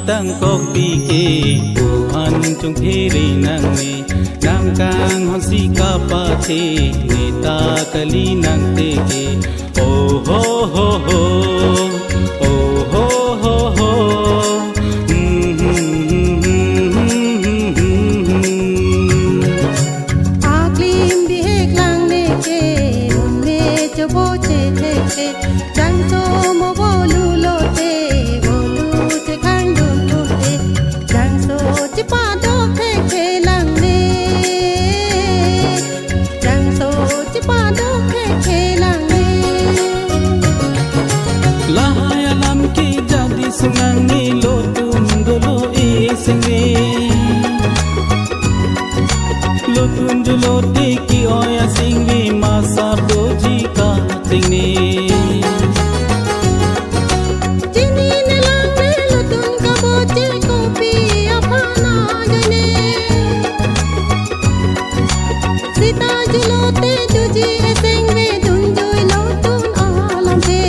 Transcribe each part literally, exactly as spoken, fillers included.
Tangkok pike, uhan chungphiri nangne, nangkanghon si kapathe, neta kali nangteke. Oh ho ho ho, oh ho ho ho. Aklim bihek langneke, unme chobo che thekse, jangso mo bolu lote, bolu chekhang dun pute, jangso chepadok thekse langne, jangso chepadok thekse langne. Lahai alam ke jadi sungang ni lotun dolo isengve. Lotun dolo tiki oya singvi masa doji ka tingni. Chinine langne lotun kaboche kopi aphan ajoine. Sita jilote juji esengve dunjoi lotun alamthe.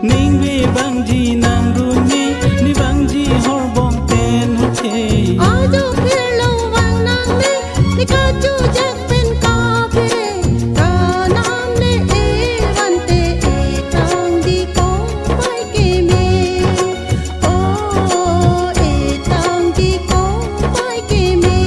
Ningve bangji nang runji, ne bangji horbong pen hoche. Ajo phirlo vang nangne, ne kachojak pen kaphere, kanam le e vante e tangdi ko pai keme. Oh, e tangdi ko pai keme.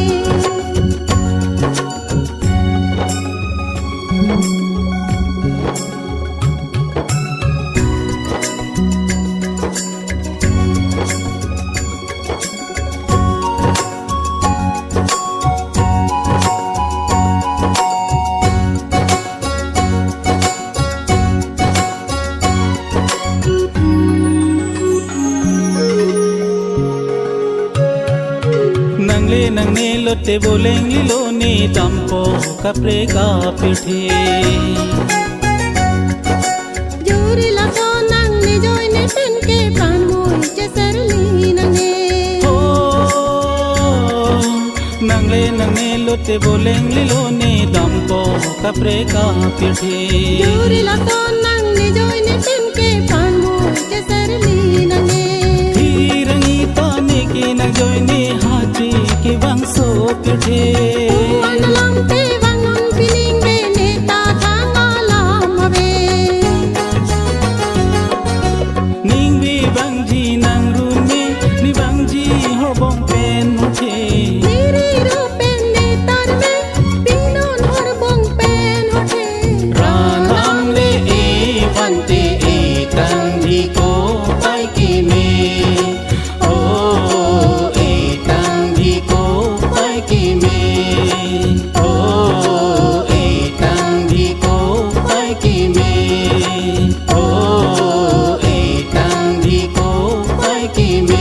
Nangle nangne lote boleng lilo ne dampo kaprek apirthe. Juri laso nangne joine penke pranmoi cheserli nangne. Oh, nangle nangne lote boleng lilo ne dampo kaprek apirthe. Juri laso nangne joine penke pranmoi cheserli nangne. Thirangi ta neke nang joine hachi kevangso pirthe. Uan alamthe vangnon pining be neta thang alam ave. Ningve bangji nang runme, ne bangji horbong pen hoche. Neri ro pen ne tarme, pinon horbong pen hoche. Ranam le e vante e tangdi ko pai keme. Oh, e tangdi ko pai keme. Oh, e tangdi ko pai keme. Oh, e tangdi ko pai keme.